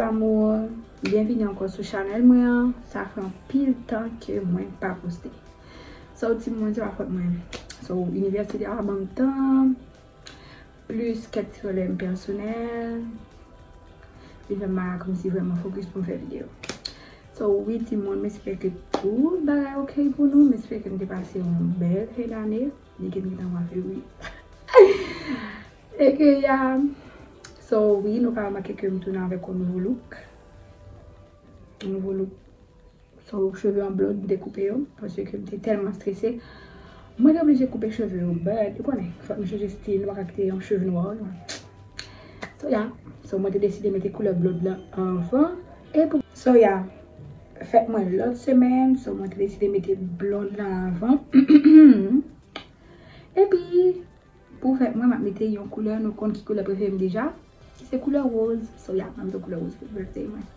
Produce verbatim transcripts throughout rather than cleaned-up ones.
Amour, byenvini ankò sou chanèl mwen an. Sa fè anpil tan ke mwen pa poste. So, timoun, se pa fòt mwen. So, inivèsite a ban m tan, plis kèk ti pwoblèm pèsonèl, vin fè m pa kòmsi vrèman fokis pou m fè videyo. So, wi, timoun, m espere ke tout bagay ok pou nou. M espere ke nou te pase yon bèl fen dane. Li gen gentan va fevriye. E ke, ya. So, wi, nou ka remake ke m tounen avèk yon nouvo look. Yon nouvo look. So, cheve an blond, m te koupe yo, paske m te tèlman strese. Mwen te oblije koupe cheve yo, but, ou konnen, fòk m chanje stil, nou pa ka kite yon cheve nwa, nwa. So, ya. So, mwen te deside mete koulè blond lan anvan. E pou, so, ya. Fèt mwen lòt semèn, so, mwen te deside mete blond lan anvan. Epi, pou fèt mwen, m ap mete yon koulè, nou konn ki koulè prefere m deja, ki se koulè woz. So, ya, m ap mete yon koulè woz pou birthday mwen.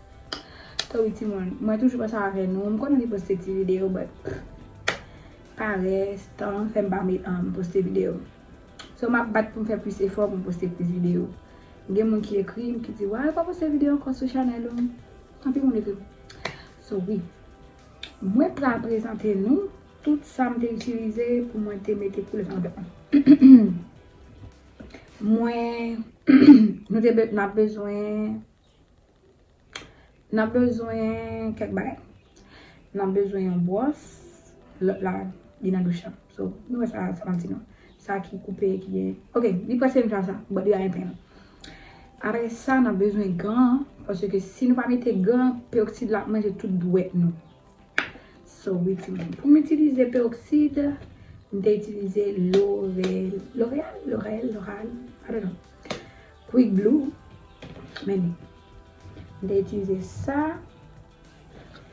So, wi, timoun, mwen toujou panse avè nou. M konnen m te poste ti videyo, but parès, tan fè m pa met, um, poste videyo. So, m ap bat pou m fè plis efò pou m poste plis videyo. Gen moun ki ekri m, ki di, "Why ou pa poste videyo ankò sou chanèl ou?" Anpil moun ekri m. So, wi. Mwen pral prezante nou tout sa m te itilize pou mwen te mete koulè sa nan tèt mwen. Mwen, nou te be-, n ap bezwen, n ap bezwen kèk bagay. N ap bezwen yon bwòs, lòt la, li nan douch lan. So, nou wè sa, sa m ap di nou. Sa ki koupe, ki gen, ok, li prèske menm jan sa, but li a enpenn. Apre sa, n ap bezwen gan, paske si nou pa mete gan, peroksid la ap manje tout dwèt nou. So, wi, timoun. Pou m itilize peroksid, m te itilize L'Oreal, L'Oreal, L'Oreal, L'Oreal, I don't know. Quick Blue, men li. M te itilize sa.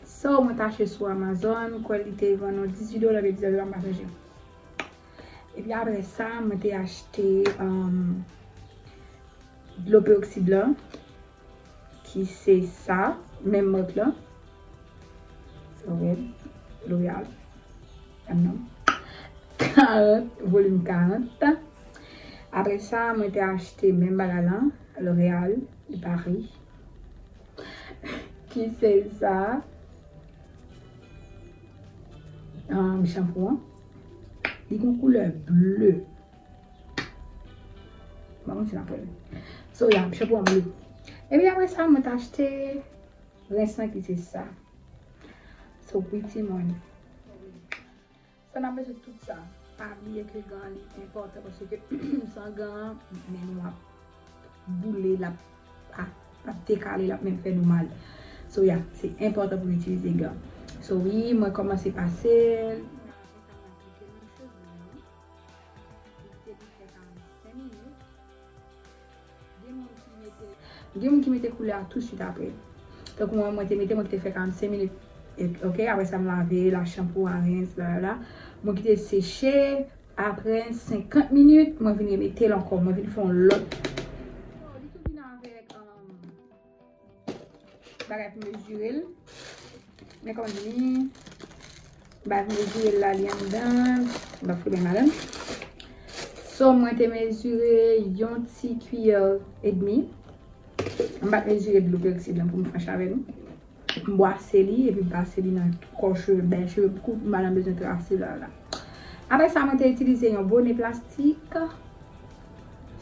So, mwen te achte sou Amazon, m kwè li te vann nou dizuit dola, oubyen diznèf dola, m pa sonje. Epi apre sa, mwen te achte, um, dlo peroksid lan, ki se sa, menm mak lan. L'Oreal, L'Oreal, menm non. Karant, volim karant. Apre sa, mwen te achte menm bagay lan, L'Oreal de Paris. Ki se sa? Um, shampoo an. Li gon koulè ble. Bon, mwen se apre. So, ya, shampoo an ble. Epi apre sa, mwen te achte rens lan ki se sa. So, pretty money. Sa n ap bezwen tout sa. Pa bliye ke gan li enpòtan paske san gan, men nou ap boule, l ap, ap, ap dekale, l ap menm fè nou mal. So, ya, se enpòtan pou n itilize gan. So, wi, mwen kòmanse pase l. Mwen aplike nan cheve an. Li kite li fè karannsenk minit. Gen moun ki mete, gen moun ki mete koulè a tousuit apre. Tankou mwen, mwen te mete, mwen kite fè karannsenk minit. E, ok, apre sa, m lave l ak shampoo a, rens, blablabla. Mwen kite l seche. Apre senkant minit, mwen vin remete l ankò. Mwen vin fè yon lòt. Li tou vin avèk, um, bagay pou mezire l. Men kòman di, bagay pou mezire l la, li anndan. M ap fouye men m ladan. So, mwen te mezire yon ti kiyè edmi. M pa t mezire dlo peroksid lan pou m franch avè nou. M bwase li, epi m pase li nan kò cheve, bèl cheve kout, m pa nan bezwen trase, blablabla. Apre sa, mwen te itilize yon bone plastik.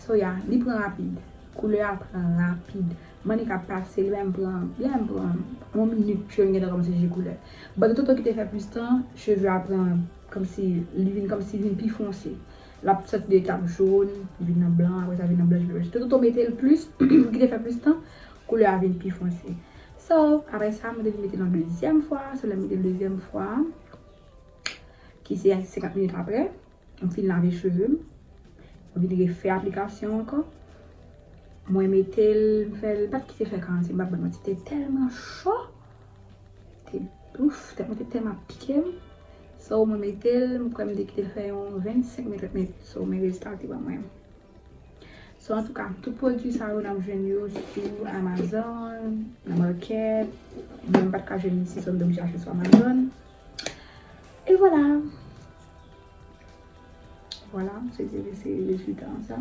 So, ya, li pran rapid. Koulè a pran rapid. Mwen li ka pase, li menm pran, li menm pran yon minit, cheve m gentan kòmanse chanje koulè. But tonton ki te fè plis tan, cheve a pran, kòmsi, li vin, kòmsi vin pi fonse. L ap sòti de etap jòn, vin nan blan, apre sa vin nan blanch, blanch. Tonton mete l plis, ki te fè plis tan, koulè a vin pi fonse. So, apre sa, mwen te vin mete l yon dezyèm fwa, so lè m mete l dezyèm fwa, ki se senkant minit apre, m fin lave cheve m. Mwen vin refè aplikasyon ankò. Mwen mete l, m fè l, pa t kite fè karannsenk, m pa ban manti, te tèlman cho. Te, ouf, tèt mwen te tèlman pike m. So, mwen mete l, m kwè m te kite l fè yon vennsenk minit, trant minit. So, men rezilta l te ban mwen. So, antouka, tout pwodui sa yo n ap jwenn yo sou Amazon, nan market. Mwen m pa t ka jwenn isi, so m te oblije achte sou Amazon. E vwala. Vwala, se, se, se rezilta an sa.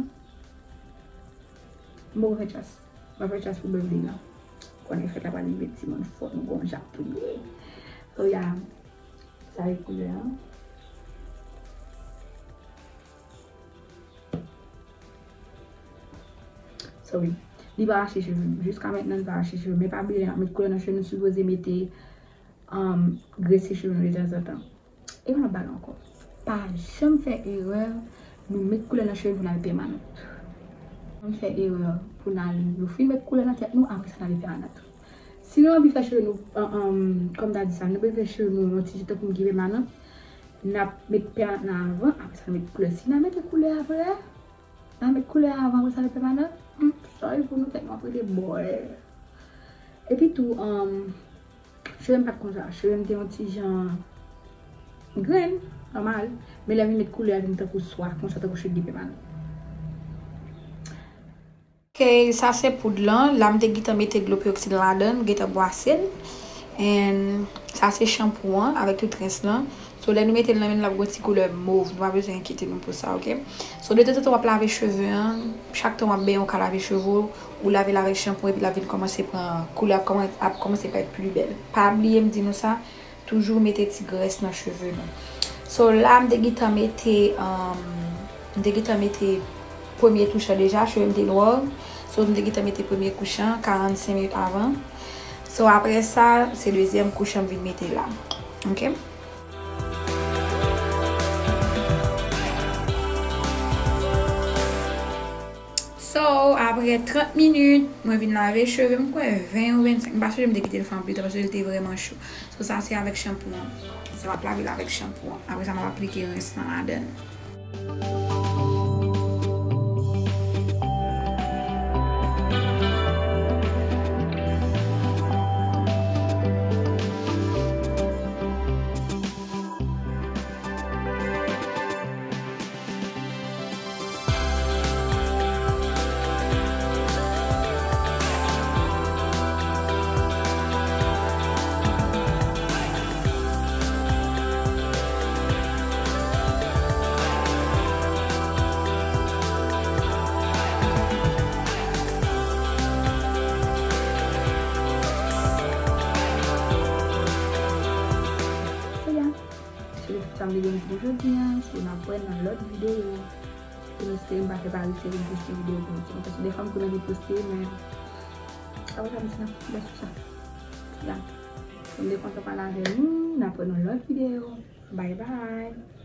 M poko fè chas. M pa fè chas pou birthday la. Konnen fèt la pral rive, timoun, fò nou gon jan priye. So, yeah, sa e koulè a. So, wi. Li pa rache cheve m. Jiska mentnan, li pa rache cheve m. Men pa bliye, lè n ap met koulè nan cheve nou, sipoze mete, um, grese cheve nou detanzantan. E yon lòt bagay ankò. Pa janm fè erè nou met koulè nan cheve pou n al pèmanant. Janm fè erè pou n al, nou fin met koulè nan tèt nou, apre sa n ale pèmanant. Si nou anvi fè cheve nou, an, an, kòm ta di sa, nou bezwen fè cheve nou yon ti jan tankou ki pèmanant, n ap met pèmanant nan avan, apre sa n met koulè. Si n a mete koulè apre, n a met koulè avan, apre sa n met pèmanant, hmm, sorry pou nou, tèt nou ap rete bò. Epi tou, um, cheve m pa t konsa. Cheve m te yon ti jan grenn, nòmal. Men lè m met koulè a vin tankou swa, konsa tankou cheve de pèmanant. Ok, sa se poud lan. La m te gentan mete dlo peroxide ladan l, m gentan bwase l. And sa se chanpou an avèk tout rès lan. So, lè nou mete l nan men n, l ap gen yon ti koulè mov. Nou pa bezwen enkyete nou pou sa, ok? So, detanzantan w ap lave cheve an, chak tan w ap benyen, w ka lave cheve w, ou lave l avèk chanpou epi l ap vin kòmanse pran koulè, ap kòman-, ap kòmanse parèt pli bèl. Pa bliye m di nou sa, toujou mete ti grès nan cheve nou. So, la, m te gentan mete, um, m te gentan mete premye touch lan deja, cheve m te nwa. So, m te gentan mete premye kouch lan karannsenk minit avan. So, apre sa, se dezyèm kouch lan m vin mete la. Ok? So, apre trant minit, mwen vin lave cheve m, kwè ven ou vennsenk. M pa sonje m te kite l fè anpil tan, paske l te vrèman cho. So, sa se avèk chanpou an. So, m ap lave l avèk chanpou an. Apre sa, m ap aplike rès lan ladan l. So, yeah. Se sa m te gen pou jodi a. So, n ap wè nan lòt videyo. E m espere m pa fè parese vin poste videyo pou nou. Paske defwa m konn anvi poste, men apre sa, m di n ap fè sou sa. Ya. So, m te kontan pale avè nou. N ap wè nan lòt videyo. Bye bye.